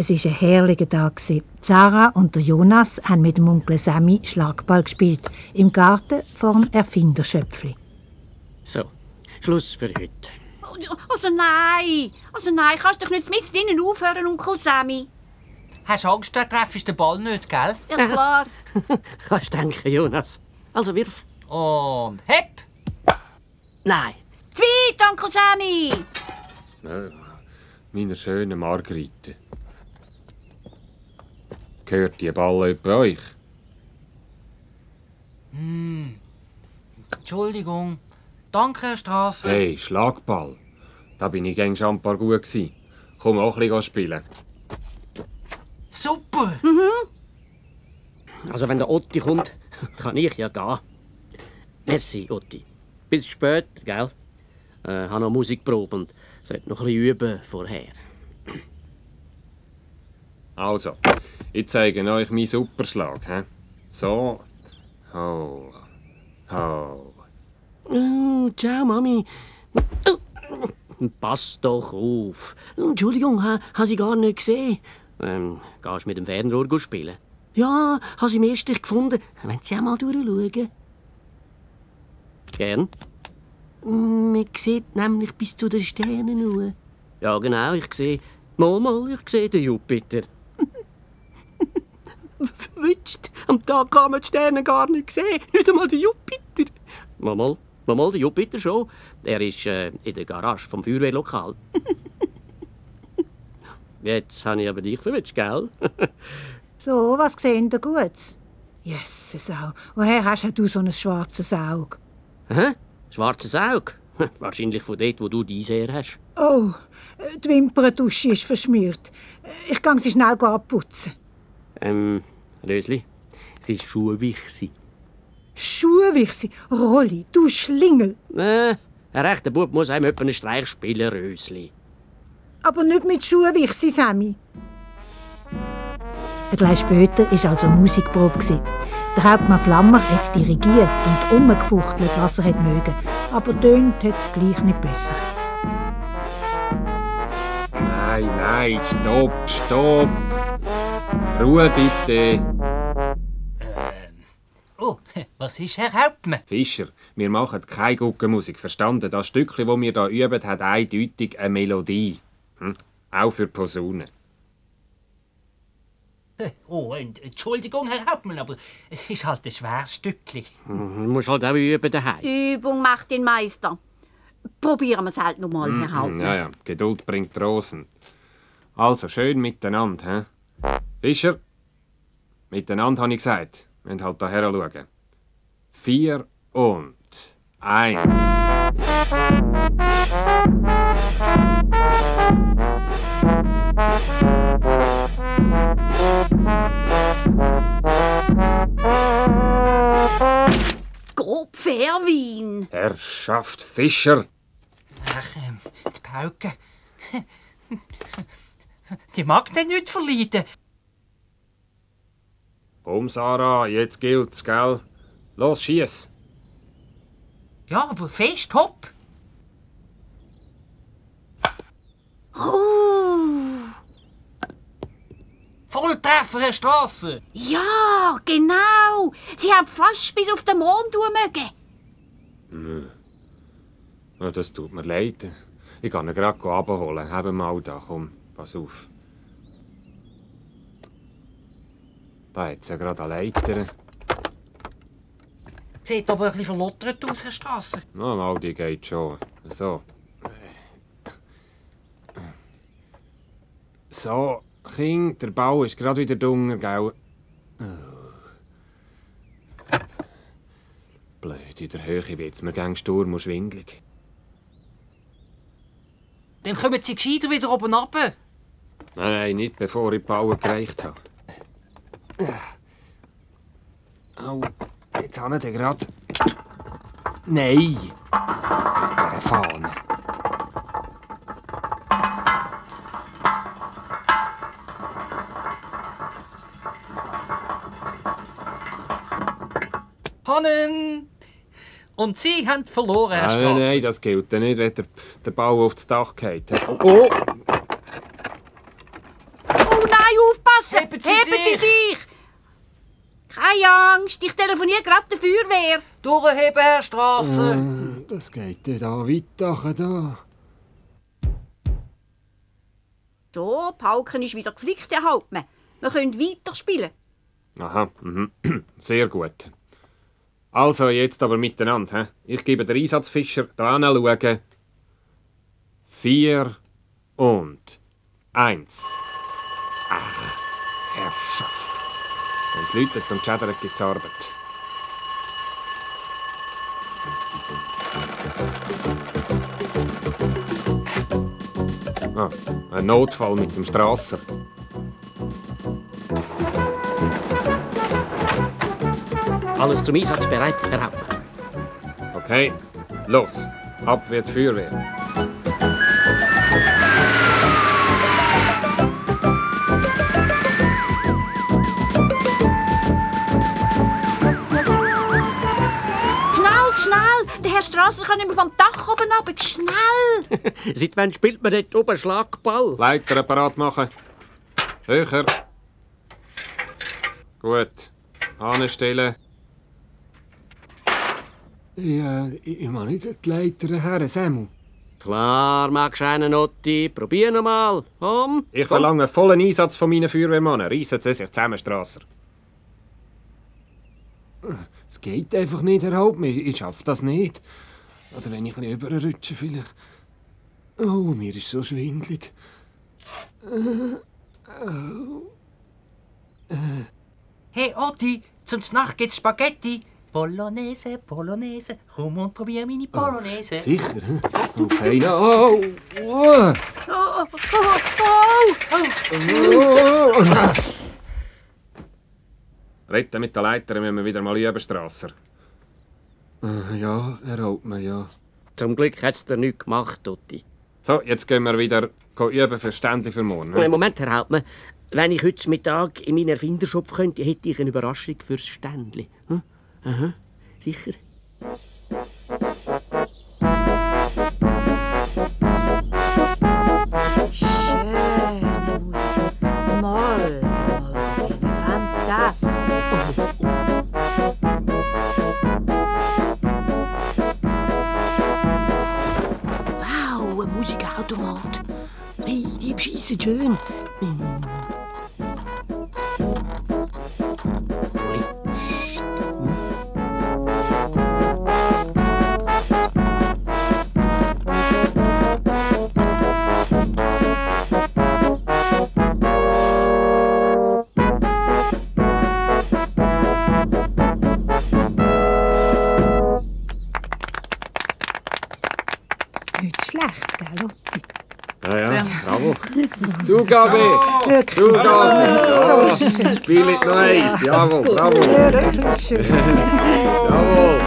Es war ein herrlicher Tag. Sarah und der Jonas haben mit dem Onkel Sammy Schlagball gespielt, im Garten vor dem Erfinderschöpfli. So, Schluss für heute. Also nein, kannst du doch nicht mit drinnen aufhören, Onkel Sammy. Hast du Angst, da treffst du den Ball nicht, gell? Ja, klar. Kannst denken, Jonas. Also wirf. Und hepp! Nein. Zweit, Onkel Sammy! Meine schöne Margarete. Gehört die Ball bei euch? Entschuldigung. Danke, Herr Strasser. Hey, Schlagball. Da bin ich gegen schon ein paar gut gsi. Komm auch ein bisschen spielen. Super! Also wenn der Otti kommt, kann ich ja gehen. Merci, Otti. Bis später, gell? Habe noch Musikprobe und sollte noch ein bisschen üben vorher. Also, ich zeige euch meinen Superschlag. He? So. Ho. Ho. Oh, ciao, Mami. Pass doch auf. Entschuldigung, habe Sie gar nicht gesehen. Gehst du mit dem Fernrohr spielen? Ja, habe sie im ersten gefunden. Wollen Sie auch mal durchschauen? Gern. Man sieht nämlich bis zu den Sternen nur. Ja, genau, ich sehe... Ich sehe den Jupiter. Verwünscht. Am Tag kann man die Sterne gar nicht sehen. Nicht einmal den Jupiter. Mal, den Jupiter schon. Er ist in der Garage vom Feuerwehrlokal. Jetzt habe ich aber dich verwünscht, gell? So, was seht ihr gut? Jesus auch. Woher hast du so ein schwarzes Auge? Hä? Schwarzes Auge? Wahrscheinlich von dort, wo du dein her hast. Oh, die Wimperntusche ist verschmiert. Ich gehe sie schnell abputzen. Rösli, sie ist Schuhwichsi. Schuhwichsi? Rolli, du Schlingel. Ein rechter Bub muss einem einen Streich spielen, Rösli. Aber nicht mit Schuhwichsi, Sammy. Ein gleich später war also Musikprobe. Der Hauptmann Flammer hat dirigiert und umgefuchtelt, was er mögen. Aber tönt hat es gleich nicht besser. Nein, stopp. Ruhe bitte. Oh, was ist, Herr Hauptmann? Fischer, wir machen keine Guckenmusik, verstanden? Das Stückchen, das wir hier üben, hat eindeutig eine Melodie. Auch für Posaunen. Oh, Entschuldigung, Herr Hauptmann, aber es ist halt ein schweres Stückchen. Du musst halt auch üben daheim. Übung macht den Meister. Probieren wir es halt noch mal, Herr Hauptmann. Ja, Geduld bringt Rosen. Also, schön miteinander, hä? Fischer, miteinander habe ich gesagt. Wir müssen halt hierher schauen. 4 und 1. Grob Fährwein. Herrschaft Fischer. Ach, die Pauke. Die mag den nicht verleiden. Komm, Sarah, jetzt gilt's, gell? Los, schiess. Ja, aber fest, hopp. Volltreffer, Herr Strasser. Ja, genau. Sie haben fast bis auf den Mond mögen. Ja, das tut mir leid. Ich kann ihn gerade abholen. Haben mal da, komm, pass auf. Da hat ja gerade eine Leiter. Sieht aber ein bisschen verlottert aus, Herr Strasser. Na, mal, die geht schon. So. So, Kind, der Bau ist gerade wieder dunkel, gell? Blöd, in der Höhe wird's mir gegen Sturm und schwindelig. Dann kommen Sie gescheiter wieder oben runter. Nein, nicht bevor ich die Bauen gereicht habe. Au, jetzt habe ich den gerade. Nein! Mit dieser Fahne. Hannen! Und Sie haben verloren, Herr Strasser. Nein, das gilt nicht, wenn der Bau auf das Dach geht. Oh! Oh nein! Heben Sie Heben Sie sich! Keine Angst, ich telefoniere gerade der Feuerwehr. Durchheben, Herr Strasser. Das geht ja da weiter. Da. Da, Pauken ist wieder geflickt, Herr Hauptmann. Wir können weiterspielen. Aha, sehr gut. Also, jetzt aber miteinander. He? Ich gebe den Einsatzfischer da anschauen. 4 und 1. Ach, Herrschaft. Wenn es läutet und schädert, gibt es Arbeit. Ah, ein Notfall mit dem Strasser. Alles zum Einsatz bereit, Herr Hauptmann. Okay, los. Ab wird die Feuerwehr. Schnell! Der Herr Strasser kann nicht mehr vom Dach oben runter. Schnell! Seit wann spielt man dort oben Schlagball? Leiter parat machen. Höher. Gut. Anstellen. Ja, ich mag nicht die Leiter her, Samu. Klar, magst du einen, Otti. Probier noch mal. Komm. Ich verlange vollen Einsatz von meinen Feuerwehrmannen. Reissen Sie sich zusammen, Strasser. Es geht einfach nicht, Herr Hauptmann. Ich schaffe das nicht. Oder wenn ich ein bisschen überrutsche, vielleicht. Oh, mir ist so schwindelig. Hey Otti, zum Nacht gibt's Spaghetti. Bolognese, Bolognese, komm und probier meine Bolognese. Sicher, hä? Oh, fein. Oh, oh. Retten mit den Leitern müssen wir wieder mal üben, Strasser. Ja, Herr Hauptmann, ja. Zum Glück hat es dir nichts gemacht, Otti. So, jetzt gehen wir wieder üben für Ständli für morgen. Moment, Herr Hauptmann. Wenn ich heute Mittag in meinen Erfindershop könnte, hätte ich eine Überraschung fürs Ständli. Hm? Aha, sicher. Schöne Musik. Molde, fantastisch. Wow, ein Musikautomat. Hey, die bescheissen schön. Nicht schlecht, gell, Lotti? Ja, bravo. Zugabe! Zugabe! So schön. Spielt noch eins. Jawohl, bravo. Wirklich schön. Jawohl.